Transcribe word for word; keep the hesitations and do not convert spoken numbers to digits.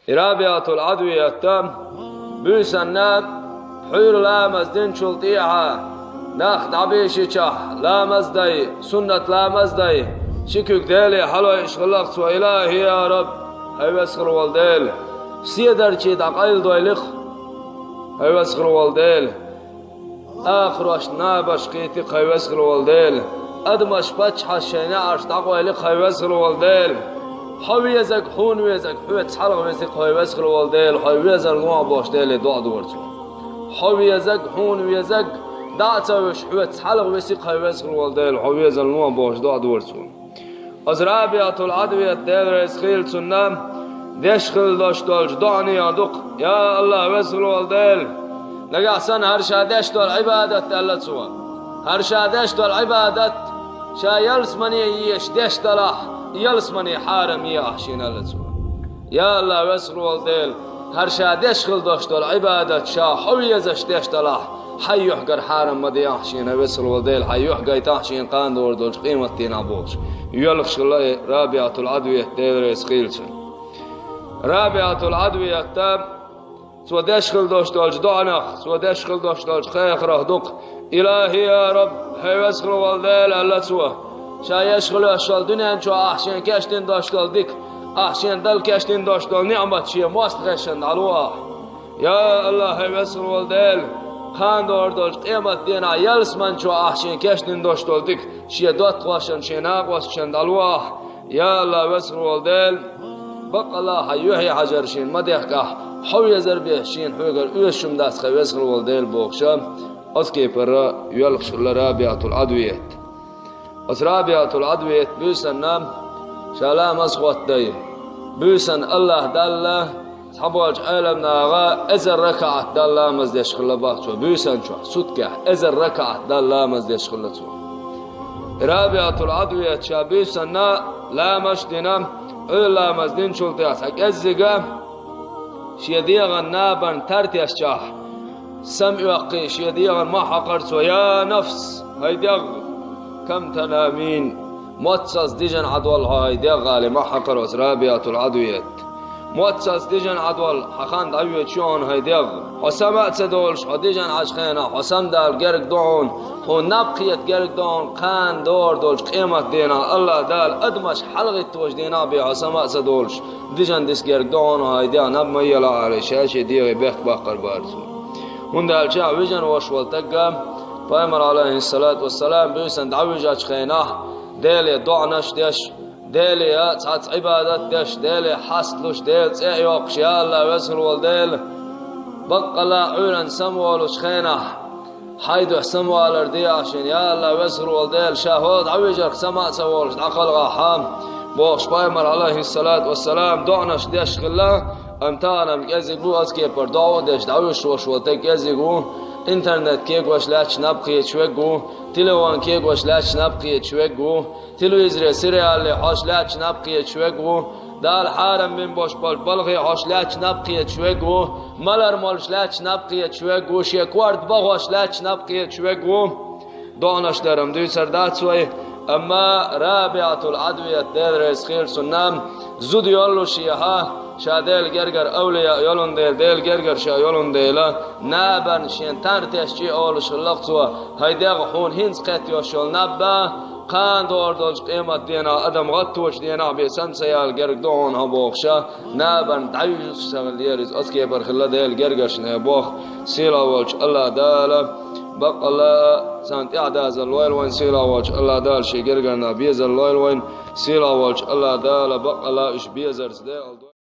И РабиӀатул-Ӏадавиятта буьйсанна, хьуьйра ламаз динчул тӀехьа нах дӀабийшичахь, ламаз дай, суннат ламаз дай, ши куьг Деле хьалойъуш хилла-кх цо: «Илахьи, я Раб, хӀай веза хилла волу Дела, седарчий дӀакъайладойла-кх, хӀай веза хилла волу Дела, ахарошна набаш кхийти-кх, хӀай веза хилла волу Дела, адамаш, паччахьаш шайн неӀарш дӀакъойли-кх, хӀай веза хилла волу Дела, хьо везарг, хьуна везарг хьоьца хьалха виси-кх, хӀай веза хилла волу Дела, хьо везарна лохьа», — бохуш Деле доӀа дора цо. «Хьо везарг, хьуна везарг дӀа а ца вуьсуш, хьоьца хьалха виси-кх, хӀай веза хилла волу Дела, хьо везарна лохьа», — бохуш доӀа дора цо. Оцу РабиӀатул-Ӏадавият, Дела реза хуьлда цунна, деш хилла долуш долчу доӀанех ду-кх: «Я АллахӀ, веза хилла волу Дела, нагахь санна хӀара ша деш долу Ӏибадат, — аьлла цо, — хӀара ша деш долу Ӏибадат ша ялсамане езаш деш далахь, ялсамане хьарам е ахь шена», — аьлла цо. «Я АллахӀ, веза хилла волу Дела, хӀара ша деш хилла долуш долу Ӏибадат ша хьо везаш деш далахь, хьайн юьхьгара хьарам ма де ахь шена, веза хилла волу Дела, хьайн юьхь гайтахь шена кхана догӀур долчу къематдийнахь», — бохуш, йоьлхуш хилла и РабиӀатул-Ӏадавият, Дела реза хуьлда цунна. РабиӀатул-Ӏадавиятта цо деш хилла долуш долчу доӀанах, цо деш хилла долуш долчу хехарах ду-кх: «Илахьи, я Раб, хӀай веза хилла волу Дела, — аьлла цо, — ша еш хилла йолуш йолу дуьнен чохь ахь шена кечдина долуш долу дика, ахь шена Далла кечдина долуш долу ниӀмат шен мостагӀашна дӀало ахь. Я АллахӀ, хӀай веза хилла волу Дела, кхана догӀур долчу къематдийнахь ялсаман чохь ахь шена кечдина долуш долу дика шен доттагӀашна, шен накъосташна дӀало ахь. Я АллахӀ, веза хилла волу Дела, баккъалла хьайн юьхье хьажар шена ма дехкахь, хьо везар бен шена хьоьгара оьшуш хӀума дац, хӀай веза хилла волу Дела», — бохуш, оцу кепара йоьлхуш хилла РабиӀатул-Ӏадавият. Оцу РабиӀатул-Ӏадавият буьйсанна, ша ламаз хӀоттадой, буьйсанна АллахӀ Далла цхьаболчу Ӏеламнаха эзар ракаӀат Далла ламаз деш хилла боху цо, буьйсанна чохь, суткехь эзар ракаӀат Далла ламаз деш хилла цо. РабиӀатул-Ӏадавият ша буьйсанна ламаз дина, Ӏуьйра ламаз динчул тӀаьхьа цхьа кӀеззига шен дегӀан набан тар тешчахь, сам оьккхий, шен дегӀан мохь хьакхара цо: «Я нафс, хӀай дегӀ, кам танамин, моццалц дижина Ӏадвала хьо, хӀай дегӀ», — аьлла, мохь хьакхара оцу РабиӀатул-Ӏадавият. «Моццалц дижина Ӏадвала, хьан хан дӀайоьдуш ю хьуна, хӀай дегӀ. Хьо сама а ца долуш, хьо дижина Ӏачу хенахь, хьо самадала герга ду хьуна, хьуна наб кхета герга ду хьуна, кхана догӀур долчу къематдийнахь АллахӀ Дала адамаш хьалагӀитточу дийнахь бен хьо сама а ца долуш, дижина диса герга ду хьуна, хӀай дегӀ, наб ма елахь», — аьлла, ша шен дегӀе бехк баккхар бара цо. ХӀунда аьлча вижина волуш волу стаг, Пайхамар, Ӏалайхиссалату вассалам, буьйсанна дӀавижачу хенахь, Деле доӀанаш деш, Деле цхьацца Ӏибадат деш, Деле хьасталуш, Делан цӀе а йоккхуш: «Я АллахӀ, веза хилла волу Дела, баккъалла Ӏуьйранна самаволучу хенахь хьайн дуьхьа самавалар де ахь шена, я АллахӀ, веза хилла волу Дела, ша хӀокху дӀавижарх сама а ца волуш дӀакхалхахь», — бохуш, Пайхамар, Ӏалайхиссалату вассалам, доӀанаш деш хилла. Амма тахана-м кӀезиг ву оцу кепара доӀа а деш дӀавуьжуш волу стаг, кӀезиг ву, интернет кегош лаьтташ наб кхеташ верг ву, телефон кегош лаьтташ наб кхеташ верг ву, телевизоре сериале хьожуш лаьтташ наб кхеташ верг ву, Дала хьарам бина болуш болчу балхе хьожуш лаьтташ наб кхеташ верг ву, малар молуш лаьтташ наб кхеташ верг ву, шен корта бахош лаьтташ наб кхеташ верг ву. ДоӀанаш дар-м дуьйцур дац вай, амма РабиӀатул-Ӏадавият, Дела реза хуьлда цунна, зуда йоллушехь, ша Делан гергара авлия йолун дела, Делан гергара ша йолун дела, набан шен тар тешча а олуш хилла-кх цо: «ХӀай дегӀ, хьуна хӀинца кхетта йолуш йолу наб а, кхана догӀур долчу къематдийнахь, адам гӀатточу дийнахь бен санна ца яла герга ду хьуна хьо», — бохуш, набан дӀавуьжуш ца хиллера иза, оцу кепара хилла Делан гергаршна боху сийлахь волчу АллахӀ Дала. Баккъалла а царна тӀаьхьадазалла лойла вайн сийлахь волчу АллахӀ Дала, шен гергарна безалла лойла вайн сийлахь волчу АллахӀ Дала, баккъалла а уьш безарца декъала дойла.